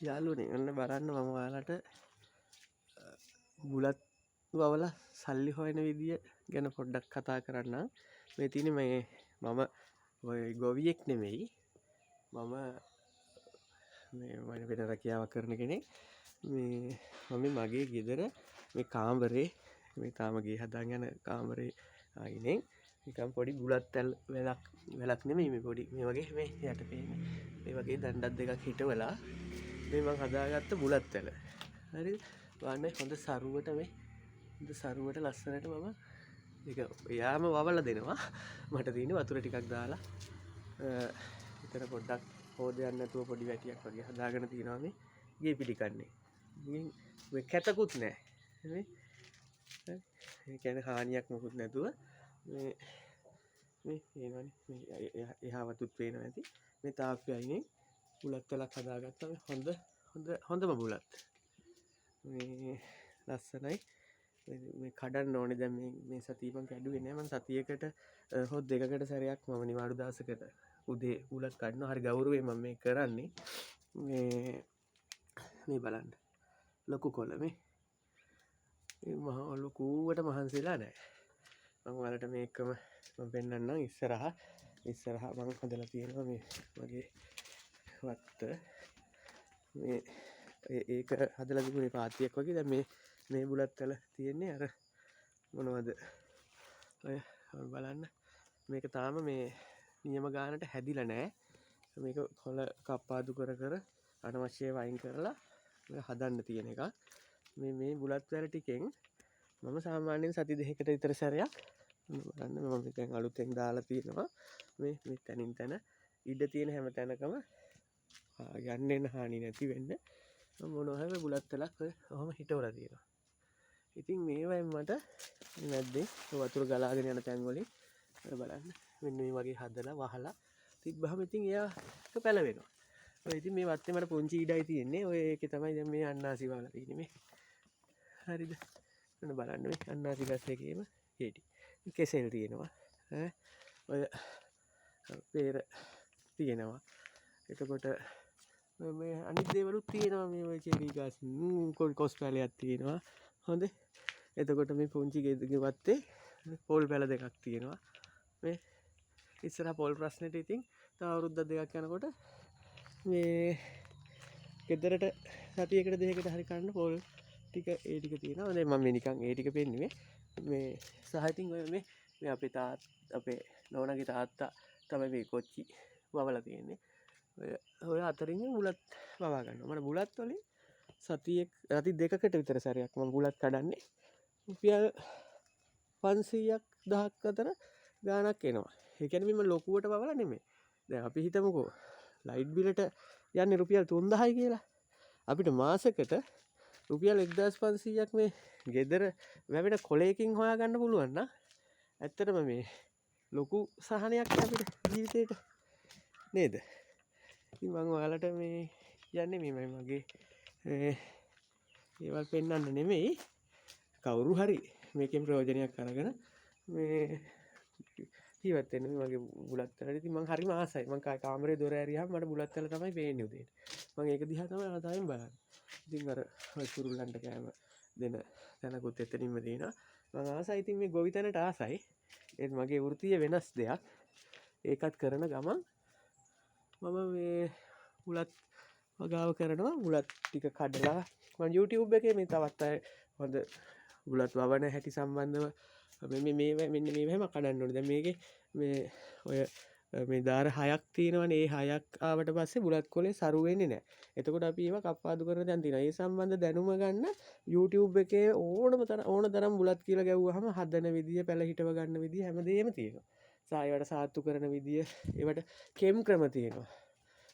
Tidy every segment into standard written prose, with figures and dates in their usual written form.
යාළුවනේ, ඔන්න බලන්න මම ඔයාලට බුලත් වවලා සල්ලි හොයන විදිය ගැන පොඩ්ඩක් කතා කරන්නම්. මේ තියෙන්නේ මේ මම ඔය ගොවියෙක් නෙමෙයි, මම මේ වෙන වෙන රැකියාවක් කරන කෙනෙක්. මේ මම මගේ ගෙදර මේ කාමරේ, මේ තාම ගේ හදාගෙන යන කාමරේ අයිනෙන් නිකන් පොඩි බුලත් වැලක්, වැලක් නෙමෙයි, මේ පොඩි මේ වගේ මේ යට පේන මේ වගේ දණ්ඩක් දෙකක් හිටවලා මේ මං හදාගත්ත බුලත් වැල. හරි බලන්න, හොඳ සරුවට, මේ හොඳ සරුවට ලස්සනට මම ඒක එයාම වවලා දෙනවා. මට තියෙන්නේ වතුර ටිකක් දාලා විතර පොඩ්ඩක් හොදයන් නැතුව පොඩි වැටියක් වගේ හදාගෙන තියෙනවා මේ ගේ පිළිකන්නේ. ඉතින් මේ කැතකුත් නෑ. මේ ඒ කියන්නේ හානියක් මොකුත් නැතුව මේ මේ පේනවනේ, මේ එහා වතුත් පේනවා ඇති. මේ තාප්පය අයිනේ බුලත් වලක් හදාගත්තා. මේ හොඳ හොඳ හොඳම බුලත්. මේ ලස්සනයි. මේ කඩන්න ඕනේ. දැන් මේ සතිය මං කැඩුවේ නෑ. මං සතියකට හෝ දෙකකට සැරයක් මම නිවාඩු දවසකට උදේ බුලත් කඩනවා. හරි ගෞරවයෙන් මම මේ කරන්නේ. මේ මේ බලන්න ලොකු කොළ, මේ මහ ලොකුවට මහන්සිලා නෑ. මං ඔයාලට මේකම මං පෙන්නන්නම්. ඉස්සරහා ඉස්සරහා මං හදලා තියෙනවා මේ මගේ වත්ත. මේ ඒක හදලා තිබුණේ පාතියක් වගේ. දැන් මේ මේ බුලත් වල තියෙන්නේ අර මොනවද ඔය බලන්න, මේක තාම මේ නියම ගානට හැදිලා නෑ. මේක කොළ කප්පාදු කර කර අනවශ්‍ය ඒවා අයින් කරලා මේක හදන්න තියෙන එකක්. මේ මේ බුලත් වැල ටිකෙන් මම සාමාන්‍යයෙන් සති දෙකකට විතර සැරයක්, බලන්න මම දැන් අලුතෙන් දාලා තියෙනවා, මේ මේ තැනින් තැන ඉඩ තියෙන හැම තැනකම යන්න එන හානි නැති වෙන්න මොනවා හරි බුලත් වලක් ඔය ඔහොම හිටවලා තියෙනවා. ඉතින් මේවයින් මට මැද්දේ වතුර ගලාගෙන යන තැන් වලින් අර බලන්න මෙන්න මේ වගේ හදලා වහලා තිබ්බහම ඉතින් එයා පැලවෙනවා. ඔය ඉතින් මේ වත්තේ මට පුංචි ඉඩයි තියෙන්නේ. ඔය ඒකේ තමයි දැන් මේ අන්නාසි වහලා තියෙන්නේ මේ. හරිද? ඔන්න බලන්න මේ අන්නාසි ගස් එකේම ගෙඩි. කෙසෙල් තියෙනවා. ඈ ඔය පේර තියෙනවා. එතකොට මේ අනිත් දේවලුත් තියෙනවා. මේ ඔය චෙරි ගස්, කොස් පැලයක් තියෙනවා. හොඳේ. එතකොට මේ පුංචි ගෙදර වත්තේ පොල් පැල දෙකක් තියෙනවා. මේ ඉස්සරහ පොල් ප්‍රශ්නෙට ඉතින් තව අවුරුද්ද දෙකක් යනකොට මේ ගෙදරට සතියකට දෙකකට හරි කන්න පොල් ටික ඒ ටික තියෙනවා. දැන් මම මේ නිකන් ඒ ටික පෙන්නුවේ. මේ සහ ඉතින් ඔය මේ මේ අපේ අපේ නෝනාගේ තාත්තා තමයි මේ කොච්චි වවලා තියෙන්නේ. ඔය ඔය අතරින් බුලත් වවා ගන්නවා. මට බුලත් වලින් සති දෙකකට විතර සැරයක් මම බුලත් කඩන්නේ. රුපියල් 500ක් 1000ක් අතර ගාණක් එනවා. ඒ කියන්නේ මම ලොකුවට වවලා නෙමෙයි. දැන් අපි හිතමුකෝ ලයිට් බිලට යන්නේ රුපියල් 3000යි කියලා. අපිට මාසෙකට රුපියල් 1500ක් මේ ගෙදර වැවෙන කොලයකින් හොයාගන්න පුළුවන් නම් ඇත්තටම මේ ලොකු සහනයක් අපිට ජීවිතේට නේද? ඉතින් මං ඔයාලට මේ කියන්නේ මේ මගේ ඒවල් පෙන්වන්න නෙමෙයි, කවුරු හරි මේකෙන් ප්‍රයෝජනයක් අරගෙන මේ ජීවත් වෙන්න. මේ මගේ බුලත් වලට ඉතින් මං හරිම ආසයි. මං කාමරේ දොර ඇරියාම මට බුලත් වල තමයි පේන්නේ උදේට. මං ඒක දිහා තමයි ආසාවෙන් බලන්නේ. ඉතින් අර ඔය කුරුල්ලන්ට කෑම දෙන තැනකුත් එතනින්ම තියෙනවා. මං ආසයි ඉතින් මේ ගොවිතැනට ආසයි. ඒත් මගේ වෘත්තිය වෙනස් දෙයක්. ඒකත් කරන ගමන් මම මේ බුලත් වගාව කරනවා. බුලත් ටික කඩලා මං YouTube එකේ මේ තවත් අය හොඳ බුලත් වවන හැටි සම්බන්ධව මේ මේ මෙන්න මේ හැම කඩන්න ඕනේ. දැන් මේකේ මේ ඔය මේ දාර 6ක් තියෙනවනේ. ඒ 6ක් ආවට පස්සේ බුලත් කොලේ සරු වෙන්නේ නැහැ. එතකොට අපි ඒවා කප්පාදු කරන තැන් තියෙනවා. ඒ සම්බන්ධ දැනුම ගන්න YouTube එකේ ඕනම තරම් ඕන තරම් බුලත් කියලා ගැව්වහම හදන විදිය, පැල හිටව ගන්න විදිය හැමදේම තියෙනවා. ඒවට සාත්තු කරන විදිය, ඒවට කෙම් ක්‍රම තියෙනවා.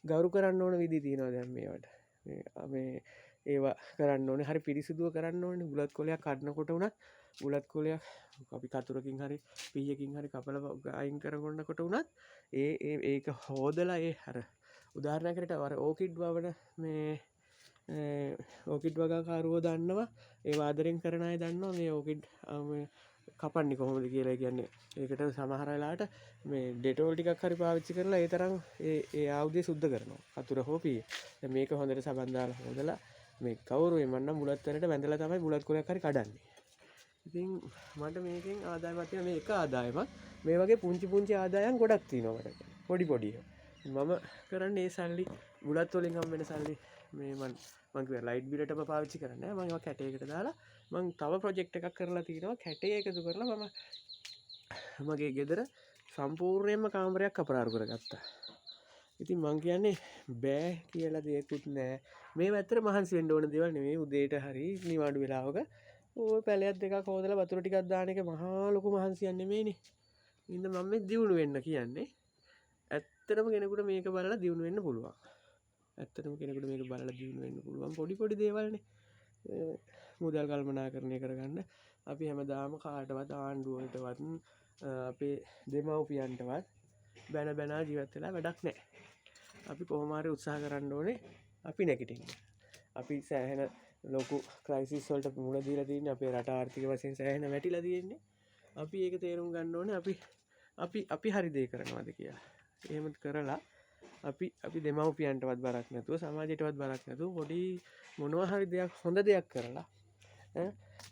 ගරු කරන්න ඕන විදි තියෙනවා. දැන් මේවට මේ ඒවා කරන්න ඕනේ, හරි පිරිසිදුව කරන්න ඕනේ. බුලත් කොලයක් කඩනකොට වුණත්, බුලත් කොලයක් අපි කතුරකින් හරි පීයකින් හරි කපලා අයින් කරගන්නකොට වුණත් ඒ ඒ ඒක හෝදලා, ඒ අර උදාහරණයකට අර ඕකිඩ් වවන මේ ඕකිඩ් වගාකාරුවෝ දන්නවා, ඒ ආදරෙන් කරන අය දන්නවා මේ ඕකිඩ් කපන්නේ කොහොමද කියලා. ඒ කියන්නේ ඒකට සමහර වෙලාවට මේ ඩෙටෝල් ටිකක් හරි පාවිච්චි කරලා ඒ තරම් ඒ ඒ ආයුධය සුද්ධ කරනවා, කතුර හෝ පීය. දැන් මේක හොඳට සබන් දාලා හොදලා මේ කවුරු එමන් නම් බුලත් වලට වැඳලා තමයි බුලත් කොලයක් හරි කඩන්නේ. ඉතින් මට මේකෙන් ආදායමක් තියෙනවා. මේ එක ආදායමක්. මේ වගේ පුංචි පුංචි ආදායම් ගොඩක් තියෙනවා මට. පොඩි පොඩි ඒවා. මම කරන්නේ ඒ සල්ලි බුලත් වලින් හම් වෙන සල්ලි මේ මං මං කිව්වා ලයිට් බිලටම පාවිච්චි කරන්නේ නෑ. මං ඒවා කැටයකට දාලා මං තව ප්‍රොජෙක්ට් එකක් කරලා තිනවා. කැටේ එකතු කරලා මම මගේ ගෙදර සම්පූර්ණයෙන්ම කාමරයක් අපරාරු කරගත්තා. ඉතින් මං කියන්නේ බෑ කියලා දෙයක්වත් නෑ. මේ ඇත්තට මහන්සි වෙන්න ඕන දේවල් නෙමෙයි. උදේට හරි නිවාඩු වෙලාවක ඔය පැලයක් දෙකක් හොදලා වතුර ටිකක් දාන එක මහා ලොකු මහන්සියක් නෙමෙයිනේ. ඉතින් මම මේ දියුණු වෙන්න කියන්නේ. ඇත්තටම කෙනෙකුට මේක බලලා දියුණු වෙන්න පුළුවන්. ඇත්තටම කෙනෙකුට මේක බලලා දියුණු වෙන්න පුළුවන්. පොඩි පොඩි දේවල්නේ. මුදල් කළමනාකරණය කරගන්න අපි හැමදාම කාටවත් ආණ්ඩුවටවත් අපේ දෙමව්පියන්ටවත් බැන බැනා ජීවත් වෙලා වැඩක් නෑ. අපි කොහොම හරි උත්සාහ කරන්න ඕනේ අපි නැගිටින්න. අපි සෑහෙන ලොකු ක්‍රයිසිස් වලට මුහුණ දීලා තියෙන්නේ. අපේ රට ආර්ථික වශයෙන් සෑහෙන වැටිලා තියෙන්නේ. අපි ඒක තේරුම් ගන්න ඕනේ අපි අපි අපි හරි දේ කරනවද කියලා. එහෙම කරලා අපි අපි දෙමව්පියන්ටවත් බරක් නැතුව සමාජයටවත් බරක් නැතුව පොඩි මොනවා හරි දෙයක් හොඳ දෙයක් කරලා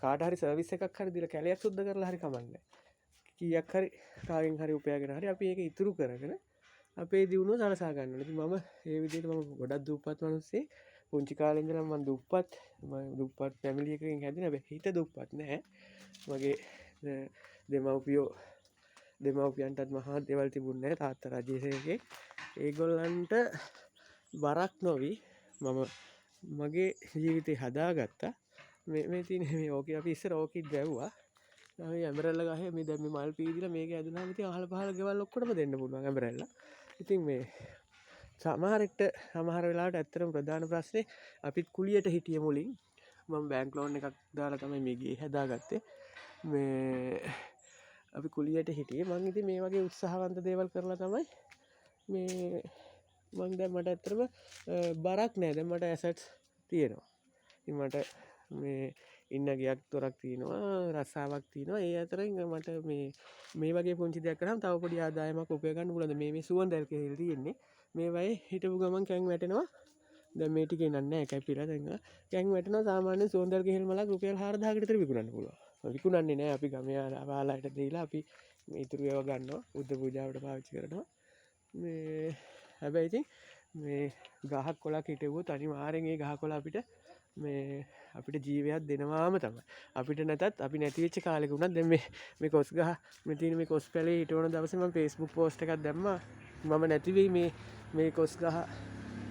කාට හරි සර්විස් එකක් හරි දීලා කැලයක් සුද්ධ කරලා හරි කමක් නෑ. කීයක් හරි කාගෙන් හරි උපයාගෙන හරි අපි ඒක ඉතුරු කරගෙන අපේ දියුණුව සලසා ගන්න ඕනේ. ඉතින් මම ඒ විදිහට මම ගොඩක් දුප්පත් මිනිස්සෙක්. පුංචි කාලේ ඉඳලම මම දුප්පත්, මම දුප්පත් ෆැමිලි එකකින් හැදෙන. හැබැයි හිත දුප්පත් නෑ. මගේ දෙමව්පියෝ දෙමව්පියන්ටත් මහා දේවල් තිබුණේ නෑ. තාත්තා රජයේ සේවකයෙක්. ඒගොල්ලන්ට බරක් නොවි මම මගේ ජීවිතේ හදාගත්තා. මේ මේ තියෙන මේ ඕකේ අපි ඉස්සර ඕකිඩ් වැව්වා. අපි ඇඹරැල්ල ගහේ මේ දැන් මේ මල් පීදිලා මේක ඇදුනහම ඉතින් අහල පහල ගෙවල් ඔක්කොටම දෙන්න පුළුවන් ඇඹරැල්ල. ඉතින් මේ සමහරෙක්ට සමහර වෙලාවට ඇත්තටම ප්‍රධාන ප්‍රශ්නේ අපිත් කුලියට හිටියේ මුලින්. මම බැංක් ලෝන් එකක් දාලා තමයි මේ ගේ හදාගත්තේ. මේ අපි කුලියට හිටියේ. මං ඉතින් මේ වගේ උත්සාහවන්ත දේවල් කරලා තමයි මේ මං දැන් මට ඇත්තටම බරක් නෑ. දැන් මට ඇසට්ස් තියෙනවා. ඉතින් මට මේ ඉන්න ගෙයක් දොරක් තියෙනවා, රස්සාවක් තියෙනවා. ඒ අතරින් මට මේ මේ වගේ පුංචි දෙයක් කරාම තව පොඩි ආදායමක් උපය ගන්න පුළුවන්. මේ මේ සුවඳ ඇල් කෙහෙල් තියෙන්නේ. මේ වගේ හිටපු ගමන් කැන් වැටෙනවා. දැන් මේ ටිකේ නන් නෑ කැපිලා දැන් කැන් වැටෙනවා. සාමාන්‍යයෙන් සුවඳ ඇල් කෙහෙල් මලක් රුපියල් 4000කට විතර විකුණන්න පුළුවන්. විකුණන්නේ නෑ අපි ගමේ ආලායට දීලා අපි මේ ඉතුරු ඒවා ගන්නවා. බුද්ධ පූජාවට පාවිච්චි කරනවා. මේ හැබැයි ඉතින් මේ ගහක් කොලක් හිටෙව්වොත් අනිවාර්යෙන් ඒ ගහ කොළ අපිට මේ අපිට ජීවයක් දෙනවාම තමයි. අපිට නැතත් අපි නැති වෙච්ච කාලෙක වුණත් දැන් මේ මේ කොස් ගහ මේ තියෙන මේ කොස් පැලේ හිටවන දවසේ මම Facebook post එකක් දැම්මා. මම නැති වෙයි මේ මේ කොස් ගහ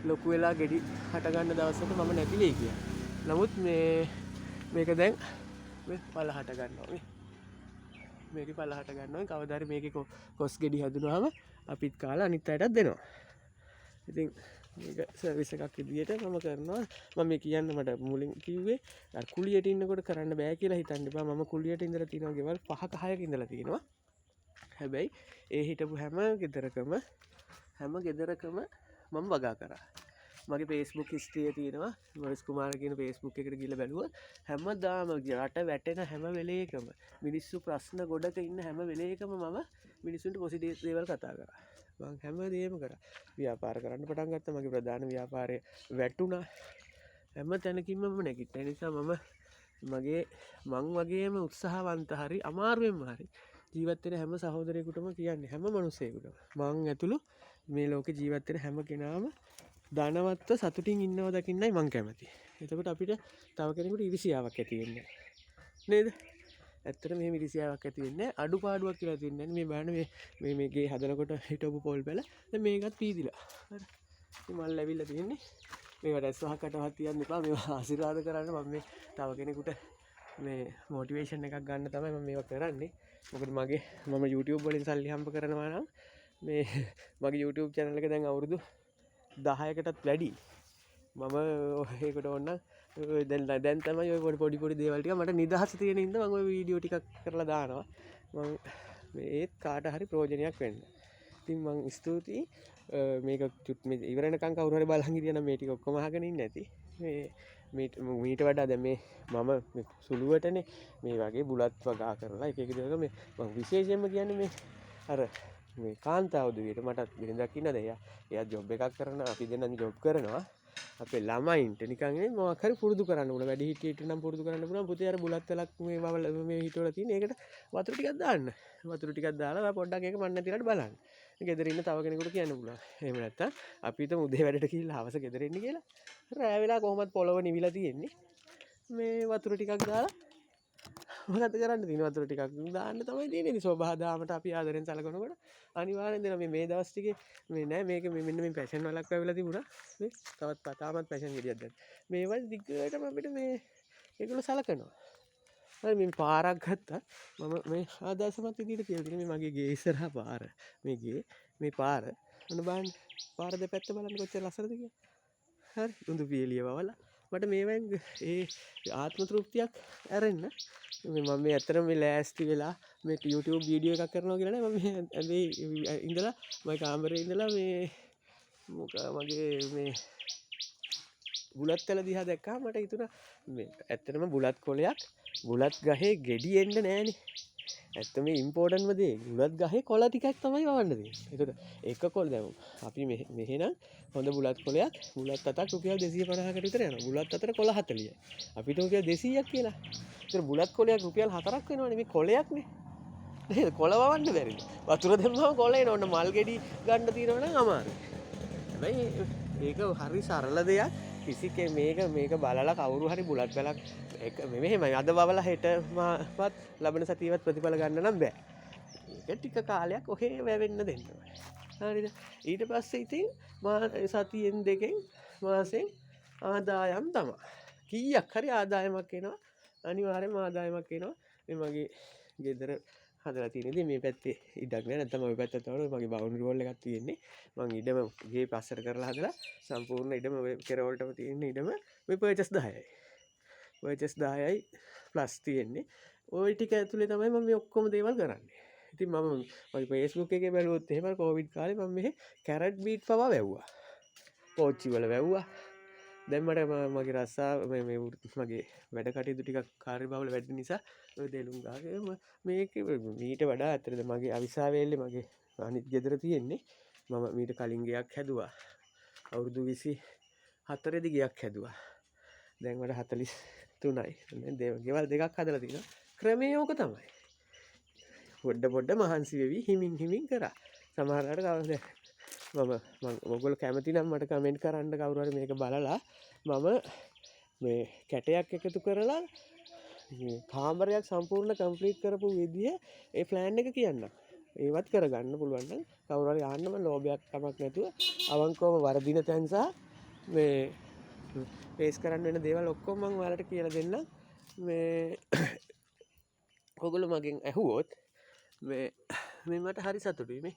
ලොකු වෙලා ගෙඩි හට ගන්න දවසට මම නැති වෙයි කියලා. නමුත් මේ මේක දැන් මේ පළ හට ගන්නවා. මේ මේකේ පළ හට ගන්නවා. කවදා හරි මේකේ කොස් ගෙඩි හැදුනහම අපිත් කාලා අනිත් අයටත් දෙනවා. ඉතින් මේක සර්විස් එකක් විදියට මම කරනවා. මම මේ කියන්න මට මුලින් කිව්වේ අර කුලියට ඉන්නකොට කරන්න බෑ කියලා හිතන්න එපා. මම කුලියට ඉඳලා තියෙනවා ගෙවල් 5ක 6ක ඉඳලා තියෙනවා. හැබැයි ඒ හිටපු හැම ගෙදරකම මම වගා කරා. මගේ Facebook history එක තියෙනවා. මොරිස් කුමාර කියන Facebook එකට ගිහලා බැලුවොත් හැමදාම රට වැටෙන හැම වෙලේකම මිනිස්සු ප්‍රශ්න ගොඩක ඉන්න හැම වෙලේකම මම මිනිස්සුන්ට පොසිටිව් දේවල් කතා කරා. මං හැම දේම කරා. ව්‍යාපාර කරන්න පටන් ගත්තා. මගේ ප්‍රධාන ව්‍යාපාරය වැටුණා. හැම තැනකින්ම මම නැගිට්ටා. ඒ නිසා මම මං වගේම උත්සාහවන්ත හරි අමාරුවෙන්ම හරි ජීවත් වෙන හැම සහෝදරයෙකුටම කියන්නේ හැම මනුස්සයෙකුටම මං ඇතුළු මේ ලෝකේ ජීවත් වෙන හැම කෙනාම ධනවත්ව සතුටින් ඉන්නවා දකින්නයි මං කැමති. එතකොට අපිට තව කෙනෙකුට ඉරිසියාවක් ඇති වෙන්නේ නෑ. නේද? ඇත්තටම මෙහෙම ඉරිසියාවක් ඇති වෙන්නේ නෑ. අඩුපාඩුවක් කියලා තියෙන්නේ නෑ. මේ බලන්න මේ මේ ගේ හදනකොට හිටපු පොල් පැල දැන් මේකත් පීදිලා. හරි. ඉතින් මල් ලැබිලා තියෙන්නේ. මේවට ඇස් වහක් කටවත් තියන්න එපා. මේවා ආශිර්වාද කරන්න මම මේ තව කෙනෙකුට මේ මොටිවේෂන් එකක් ගන්න තමයි මම මේවා කරන්නේ. මොකද මම YouTube වලින් සල්ලි හම්බ කරනවා නම් මේ මගේ YouTube channel එක දැන් අවුරුදු 10කටත් වැඩි. මම ඒකට ඕන නම් ඔය දැන් තමයි ඔය පොඩි පොඩි පොඩි දේවල් ටික මට නිදහස තියෙන හින්දා මම ඔය වීඩියෝ ටිකක් කරලා දානවා. මං මේ ඒත් කාට හරි ප්‍රයෝජනයක් වෙන්න. ඉතින් මං ස්තුතියි. මේක චුට් මේ ඉවර වෙනකන් කවුරු හරි බලන් හිටියනම් මේ ටික ඔක්කොම අහගෙන ඉන්න ඇති. මේ මීට වඩා දැන් මේ මම මේ සුළුවටනේ මේ වගේ බුලත් වගා කරලා එක එක දේවල් මේ මම විශේෂයෙන්ම කියන්නේ මේ අර මේ කාන්තාව දුවියට මටත් බිරිඳක් ඉන්නද එයා එයා ජොබ් එකක් කරනවා, අපි දෙන්නම ජොබ් කරනවා. අපේ ළමයින්ට නිකන් නේ මොකක් හරි පුරුදු කරන්න ඕන. වැඩි හිටියට නම් පුරුදු කරන්න පුළුවන්. පුතේ අර බුලත් වලක් මේ වවල මේ හිටවල තියෙන ඒකට වතුර ටිකක් දාන්න. වතුර ටිකක් දාලා ඔයා පොඩ්ඩක් ඒක මන් නැතිලාට බලන්න. ගෙදර ඉන්න තව කෙනෙකුට කියන්න පුළුවන්. එහෙම නැත්තම් අපි හිතමු උදේ වැඩට ගිහිල්ලා හවස ගෙදර එන්න කියලා. රෑ වෙලා කොහොමත් පොළොව නිවිලා තියෙන්නේ. මේ වතුර ටිකක් දාලා මොකද්ද කරන්න තියෙන්නේ? වතුර ටිකක් දාන්න තමයි තියෙන්නේ. ඉතින් සෝභා දාමට අපි ආදරෙන් සලකනකොට අනිවාර්යෙන් දෙනවා. මේ මේ දවස් ටිකේ මේ නෑ මේක මේ මෙන්න මේ පැෂන් වලක් වැවිලා තිබුණා. මේ තවත් තාමත් පැෂන් ගෙඩියක් දැන්. මේවල් දිගටම අපිට මේ ඒගොල්ලෝ සලකනවා. හරි මේ පාරක් ගත්තා. මම මේ ආදර්ශමත් විදිහට කියලා තියෙන්නේ මේ මගේ ගේ ඉස්සරහා පාර. මේ ගේ මේ පාර ඔන්න බලන්න. පාර දෙපැත්ත බලන්න කොච්චර ලස්සනද කියලා. හරි උඳු පියලිය වවලා මට මේවෙන් ඒ ආත්ම තෘප්තියක් ඇරෙන්න මේ මම මේ ඇත්තටම මේ ලෑස්ති වෙලා මේ YouTube video එකක් කරනවා කියලා නෑ. මම මේ ඇඳේ ඉඳලා මගේ කාමරේ ඉඳලා මේ මොක මගේ මේ බුලත් කොළ දිහා දැක්කම මට හිතුණා මේ ඇත්තටම බුලත් කොළයක් බුලත් ගහේ ගෙඩි එන්න නෑනේ. ඇත්තම මේ ඉම්පෝටන්ට්ම දේ බුලත් ගහේ කොළ ටිකක් තමයි වවන්න තියෙන්නේ. ඒතකොට එක කොළ දැන් අපි මෙහෙ නම් හොඳ බුලත් කොළයක් බුලත් අතක් රුපියල් 250කට විතර යනවා. බුලත් අතට කොළ 40යි. අපි හිතමු රුපියල් 200ක් කියලා. ඒතර බුලත් කොළයක් රුපියල් 4ක් වෙනවනේ. මේ කොළයක්නේ. නේද? කොළ වවන්න බැරිද? වතුර දැම්මම කොළ එනවා. ඔන්න මල් ගෙඩි ගන්න තියෙනවා නම් අමාරුයි. හැබැයි ඒක හරි සරල දෙයක්. කිසි මේක මේක බලලා කවුරු හරි බුලත් වැලක් එක මෙහෙමයි අද වවලා හෙට වත් ලබන සතියවත් ප්‍රතිඵල ගන්න නම් බෑ. ඒක ටික කාලයක් ඔහේ වැවෙන්න දෙන්න ඕනේ. හරිද? ඊට පස්සේ ඉතින් සතියෙන් දෙකෙන් මාසෙන් ආදායම් තමයි. කීයක් හරි ආදායමක් එනවා. අනිවාර්යයෙන්ම ආදායමක් එනවා. මේ මගේ ගෙදර හදලා තියෙන ඉතින් මේ පැත්තේ ඉඩක් නෑ. නැත්තම් ඔය පැත්තට තමයි මගේ බවුන්ඩරි වෝල් එකක් තියෙන්නේ. මං ඉඩම ගේ පස්සට කරලා හදලා සම්පූර්ණ ඉඩම ඔය කෙරවලටම තියෙන ඉඩම මේ පර්චස් 10යි. පර්චස් 10යි ප්ලස් තියෙන්නේ. ඔය ටික ඇතුලේ තමයි මම මේ ඔක්කොම දේවල් කරන්නේ. ඉතින් මම මගේ Facebook එකේ බැලුවොත් එහෙම කොවිඩ් කාලේ මම මෙහෙ කැරට් බීට් පවා වැව්වා. පෝච්චි වල වැව්වා. දැන් මට මගේ රස්සාව මේ මේ මගේ වැඩ කටයුතු ටිකක් කාර්යබහුල වැඩි නිසා ඔය දෙලුම් ගාගේ මේක මීට වඩා ඇත්තටම මගේ අවිසාවේල්ලේ මගේ අනිත් ගෙදර තියෙන්නේ. මම මීට කලින් ගෙයක් හැදුවා. අවුරුදු 24 දී ගෙයක් හැදුවා. දැන් මට 43යි. දැන් ගෙවල් දෙකක් හදලා තියෙනවා. ක්‍රමය ඕක තමයි. පොඩ පොඩ මහන්සි වෙවි හිමින් හිමින් කරා. සමහර වෙලාවට කවුරුද මම ඔයගොල්ලෝ කැමති නම් මට කමෙන්ට් කරන්න කවුරු හරි මේක බලලා මම මේ කැටයක් එකතු කරලා මේ කාමරයක් සම්පූර්ණ කම්ප්ලීට් කරපු විදිය ඒ ප්ලෑන් එක කියන්නම්. ඒවත් කරගන්න පුළුවන් නම් කවුරු හරි අහන්නම ලෝභයක් කමක් නැතුව අවංකවම වරදින තැන් සහ මේ ෆේස් කරන්න වෙන දේවල් ඔක්කොම මං ඔයාලට කියලා දෙන්නම්. මේ ඔයගොල්ලෝ මගෙන් ඇහුවොත් මේ මේ මට හරි සතුටුයි. මේ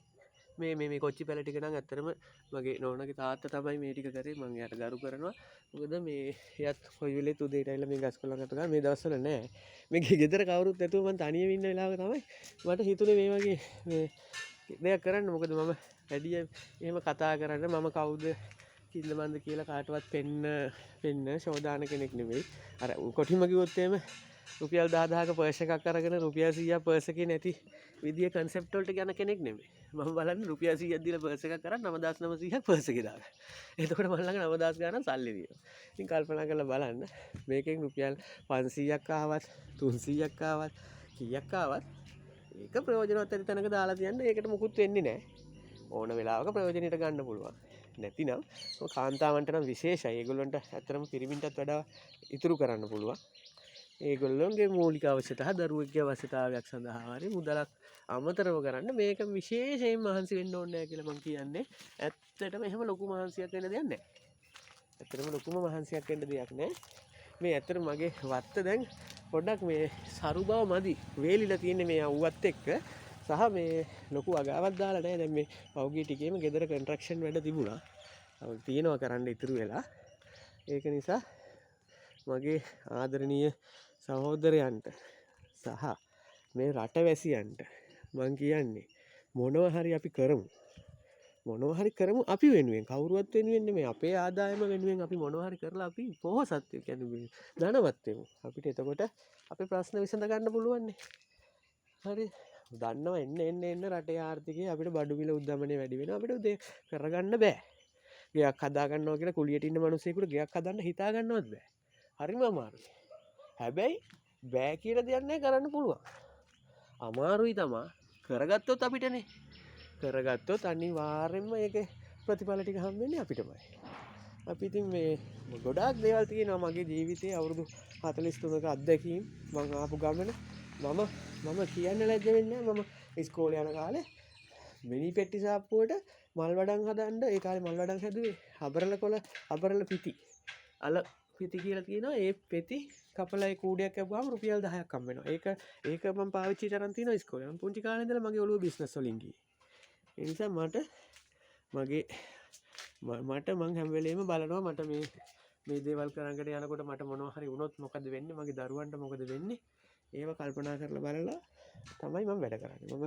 මේ මේ මේ කොච්චි පැල ටික නම් ඇත්තටම මගේ නෝනගේ තාත්තා තමයි මේ ටික කරේ. මං එයාට ගරු කරනවා. මොකද මේ එයාත් කොයි වෙලේත් උදේට ඇවිල්ලා මේ ගස් කොළන් අත ගන්න මේ දවස්වල නෑ. මේ ගෙදර කවුරුත් නැතුව මං තනියම ඉන්න වෙලාවක තමයි මට හිතුනේ මේ වගේ මේ දෙයක් කරන්න. මොකද මම වැඩිය එහෙම කතා කරන්න මම කවුද කිල්ල මන්ද කියලා කාටවත් පෙන්න ෂෝ දාන කෙනෙක් නෙවෙයි. අර කොටිම කිව්වොත් එහෙම රුපියල් 10,000ක පර්ස් එකක් අරගෙන රුපියල් 100ක් පර්ස් එකේ නැති විදිය කන්සෙප්ට් වලට යන කෙනෙක් නෙමෙයි. මම බලන්නේ රුපියල් 100ක් දීලා පර්ස් එකක් අරන් 9900ක් පර්ස් එකේ දාගන්න. එතකොට මං ළඟ 9000 ගාණක් සල්ලි තියෙනවා. ඉතින් කල්පනා කරලා බලන්න මේකෙන් රුපියල් 500ක් ආවත් 300ක් ආවත් කීයක් ආවත් ඒක ප්‍රයෝජනවත් ඇති තැනක දාලා තියන්න ඒකට මොකුත් වෙන්නේ නෑ. ඕන වෙලාවක ප්‍රයෝජනෙට ගන්න පුළුවන්. නැතිනම් කාන්තාවන්ට නම් විශේෂයි. ඒගොල්ලන්ට ඇත්තටම පිරිමින්ටත් වඩා ඉතුරු කරන්න පුළුවන්. ඒගොල්ලොන්ගේ මූලික අවශ්‍යතා දරුවෙක්ගේ අවශ්‍යතාවයක් සඳහා හරි මුදලක් අමතරව කරන්න මේක විශේෂයෙන් මහන්සි වෙන්න ඕනේ නෑ කියලා මං කියන්නේ. ඇත්තටම එහෙම ලොකු මහන්සියක් වෙන්න දෙයක් නෑ. ඇත්තටම ලොකුම මහන්සියක් වෙන්න දෙයක් නෑ. මේ ඇත්තටම මගේ වත්ත දැන් පොඩ්ඩක් මේ සරු බව මදි. වේලිලා තියෙන්නේ මේ අවුවත් එක්ක සහ මේ ලොකු වගාවක් දාලා නෑ. දැන් මේ පහුගිය ටිකේම ගෙදර කන්ස්ට්‍රක්ෂන් වැඩ තිබුණා. තව තියෙනවා කරන්න ඉතුරු වෙලා. ඒක නිසා මගේ ආදරණීය සහෝදරයන්ට සහ මේ රටවැසියන්ට මං කියන්නේ මොනවා හරි අපි කරමු. මොනවා හරි කරමු අපි වෙනුවෙන්, කවුරුවත් වෙනුවෙන් නෙමෙයි, අපේ ආදායම වෙනුවෙන් අපි මොනවා හරි කරලා අපි පොහොසත් කියන්නේ ධනවත් වෙමු. අපිට එතකොට අපේ ප්‍රශ්න විසඳ ගන්න පුළුවන්නේ. හරි. දන්නවා එන්න එන්න එන්න රටේ ආර්ථිකය අපිට බඩු මිල උද්දමනය වැඩි වෙනවා. අපිට දේ කරගන්න බෑ. ගෙයක් හදා ගන්නවා කියලා කුලියට ඉන්න මිනිස්සෙකුට ගෙයක් හදන්න හිතා ගන්නවත් බෑ. හරිම අමාරුයි. හැබැයි බෑ කියලා දෙයක් නෑ, කරන්න පුළුවන්. අමාරුයි තමා. කරගත්තොත් අපිටනේ. කරගත්තොත් අනිවාර්යෙන්ම ඒකේ ප්‍රතිඵල ටික හම්බෙන්නේ අපිටමයි. අපි ඉතින් මේ ගොඩාක් දේවල් තියෙනවා මගේ ජීවිතේ අවුරුදු 43ක අත්දැකීම්, මං ආපු ගමන. මම කියන්න ලැජ්ජ වෙන්නේ නෑ. මම ඉස්කෝලේ යන කාලේ මිනි පෙට්ටි සාප්පුවට මල් වඩන් හදන්න, ඒ කාලේ මල් වඩන් හැදුවේ අබරල කොළ, අබරල පිටි, අල පිටි කියලා තියෙනවා. ඒ පෙති කපලා ඒ කූඩයක් කැපුවාම රුපියල් 10ක් හම්බ වෙනවා. ඒක මම පාවිච්චි කරන් තියෙනවා ඉස්කෝලේ. මම පුංචි කාලේ ඉඳලා මගේ ඔළුව බිස්නස් වලින් ගියේ. ඒ නිසා මට මගේ මට මං හැම වෙලේම බලනවා මට මේ දේවල් කරගෙන යනකොට මට මොනවා හරි වුණොත් මොකද වෙන්නේ, මගේ දරුවන්ට මොකද වෙන්නේ, ඒව කල්පනා කරලා බලලා තමයි මම වැඩ කරන්නේ. මම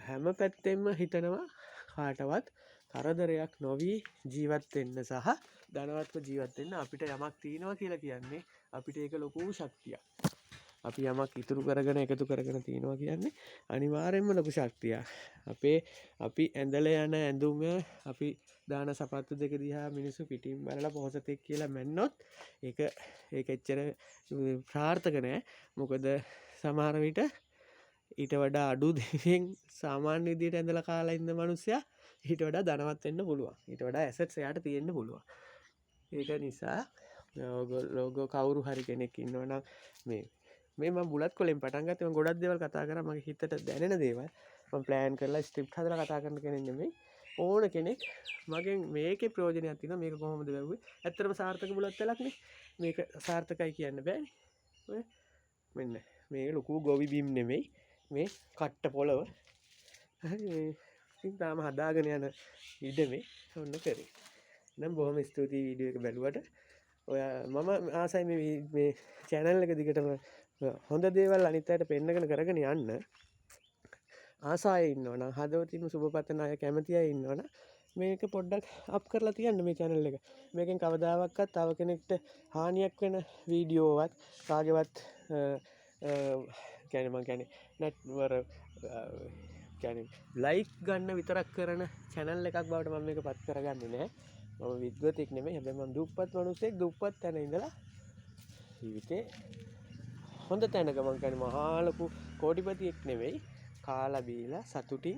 හැම පැත්තෙම හිතනවා කාටවත් කරදරයක් නොවී ජීවත් වෙන්න සහ ධනවත්ව ජීවත් වෙන්න. අපිට යමක් තියෙනවා කියලා කියන්නේ අපිට ඒක ලොකු ශක්තියක්. අපි යමක් ඉතුරු කරගෙන එකතු කරගෙන තියෙනවා කියන්නේ අනිවාර්යෙන්ම ලොකු ශක්තියක්. අපි ඇඳලා යන ඇඳුම, අපි දාන සපත්තු දෙක දිහා මිනිස්සු පිටින් බලලා පොහොසතෙක් කියලා මැන්නොත් ඒක එච්චර සාර්ථක නෑ. මොකද සමහර විට ඊට වඩා අඩු දෙයෙන් සාමාන්‍ය විදියට ඇඳලා කාලා ඉන්න මනුස්සයා ඊට වඩා ධනවත් වෙන්න පුළුවන්. ඊට වඩා ඇසට්ස් එයාට තියෙන්න පුළුවන්. ඒක නිසා ඔයගොල්ලෝ කවුරු හරි කෙනෙක් ඉන්නවනම් මේ මම බුලත් කොලෙන් පටන් ගත්තේ. මම ගොඩක් දේවල් කතා කරා, මගේ හිතට දැනෙන දේවල්. මම ප්ලෑන් කරලා ස්ක්‍රිප්ට් හදලා කතා කරන කෙනෙක් නෙමෙයි. ඕන කෙනෙක් මගෙන් මේකේ ප්‍රයෝජනයක් තියෙනවා. මේක කොහොමද වැව්වේ? ඇත්තටම සාර්ථක බුලත් වලක්නේ. මේක සාර්ථකයි කියන්න බෑනේ. ඔය මෙන්න මේක ලොකු ගොවි බිම් නෙමෙයි, මේ කට්ට පොළව. හරි, මේ ඉතින් තාම හදාගෙන යන ඉඩමේ ඔන්න කරේ. නම් බොහොම ස්තුතියි වීඩියෝ එක බැලුවට. ඔයා මම ආසයි මේ චැනල් එක දිගටම හොඳ දේවල් අනිත් අයට පෙන්නගෙන කරගෙන යන්න. ආසාය ඉන්නවනම්, හදවතින්ම සුබ පතන අය, කැමති අය ඉන්නවනම් මේක පොඩ්ඩක් අප් කරලා තියන්න මේ චැනල් එක. මේකෙන් කවදාවත් තව කෙනෙක්ට හානියක් වෙන වීඩියෝවත් කාගේවත්, කියන්නේ මං කියන්නේ නැට්වර, කියන්නේ ලයික් ගන්න විතරක් කරන චැනල් එකක් බවට මම මේක පත් කරගන්නේ නෑ. මම විද්වතෙක් නෙමෙයි. හැබැයි මම දුප්පත් මිනිස්සෙක්, දුප්පත් තැන ඉඳලා ජීවිතේ හොඳ තැනක, මං කියන්නේ මහා ලොකු කෝටිපතියෙක් නෙමෙයි, කාලා බීලා සතුටින්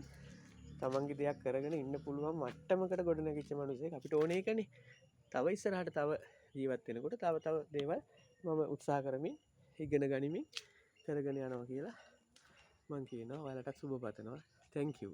තමන්ගේ දෙයක් කරගෙන ඉන්න පුළුවන් මට්ටමකට ගොඩනැගිච්ච මිනිසෙක්. අපිට ඕනේ ඒකනේ. තව ඉස්සරහට තව ජීවත් වෙනකොට තව තව දේවල් මම උත්සාහ කරමින් ඉගෙන ගනිමින් කරගෙන යනවා කියලා මං කියනවා. ඔයාලටත් සුබ පතනවා. Thank you.